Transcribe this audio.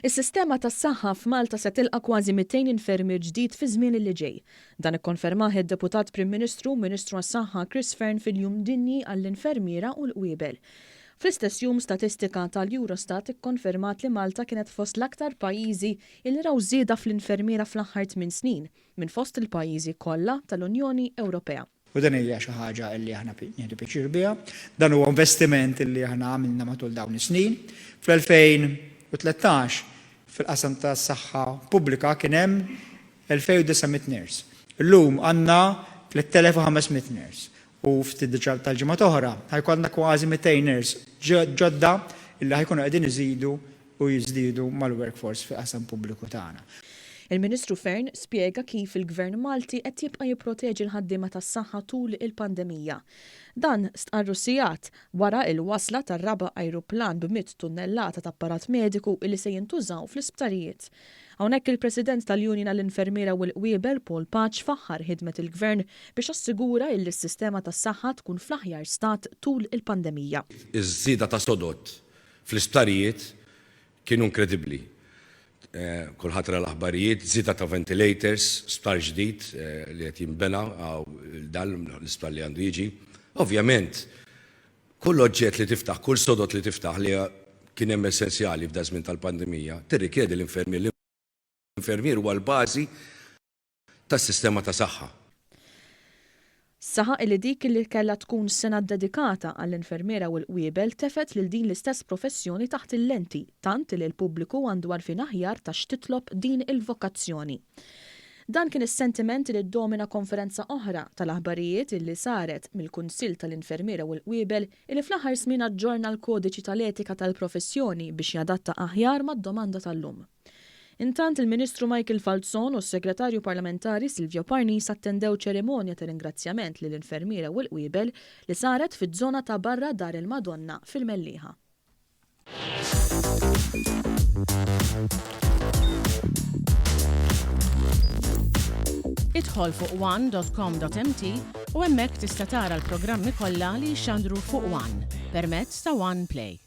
Is-sistema tas-saħħa f'Malta se tilqa' kważi 200 infermier ġdid fiż-żmien li ġej. Dan ikkonfermah id-Deputat Prim Ministru u Ministru għas-Saħħa Chris Fearne fil-Jum Dinji għall-Infermiera u l-Qwiebel. Fl-istess jum statistika tal-Eurostat ikkonfermat li Malta kienet fost l-aktar pajjiżi li raw żieda fl-infermiera fl-aħħar tmien snin, minn fost il-pajjiżi kollha tal-Unjoni Ewropea. U din hija xi ħaġa li aħna nieħdu pjaċir biha. Dan huwa investiment li aħna għamilna matul dawn is-snin. Fl-2013 fil-qasam tas-saħħa pubblika kien hemm 2,900 nurse. Illum għandna 3,500 nurse. U ftit tal-ġimgħat oħra ħa jkollna kważi 200 nurse ġodda li ħa jkunu qegħdin iżidu u jiżdiedu mal-workforce fil-qasam pubbliku tagħna. Il-Ministru Fearne spjega kif il-Gvern Malti qed jibqa' jipproteġi l-ħaddiema tas-saħħa tul il-pandemija. Dan stqarru sigħat wara l-wasla tar-raba' ajruplan b'mitt tunnellata ta' apparat mediku li se jintużaw fl-isptarijiet. Hawnhekk il-President tal-Union għall-Infermiera u l-Qwiebel, Paul Pace faħħar ħidmet il-Gvern biex assigura illi s-sistema tas-saħħa tkun fl-aħjar stat tul il-pandemija. Iż-żieda ta' sodod fl-isptarijiet kienu inkredibbli. Kulħadd ra l-aħbarijiet, żieda ta' ventilators, sptar ġdid li qed jinbena dan l-isptar li għandu jiġi. Ovvjament, kull oġġett li tiftaħ, kull sodod li tiftaħ li kien hemm essenzjali f'da żmien tal-pandemija, tirrikjedi l-infermier. L-infermier huwa l-bażi tas-sistema ta' saħħa. Saħaq illi dik illi kellha tkun sena ddedikata għall-infermiera u l-qwiebel tefgħet lil din l-istess professjoni taħt il-lenti tant illi l-pubbliku għandu għarfien aħjar ta' x'titlob din il-vokazzjoni. Dan kien is-sentiment li ddomina konferenza oħra tal-aħbarijiet illi saret mill-Kunsill tal-Infermiera u l-Qwiebel illi fl-aħħar snin aġġorna l-kodiċi tal-etika tal-professjoni biex jadatta aħjar mad-domanda tal-lum. Intant, il-Ministru Michael Falzon u s-Segretarju Parlamentari Silvio Parnis attendew ċerimonja ta' ringrazzjament lill-infermiera u l-qwiebel li saret fiz-zona ta' barra Dar il-Madonna fil-Mellieħa. Idħol fuq one.com.mt u hemmhekk tista' tara l-programmi kollha li jixxandru fuq One permezz ta' One Play.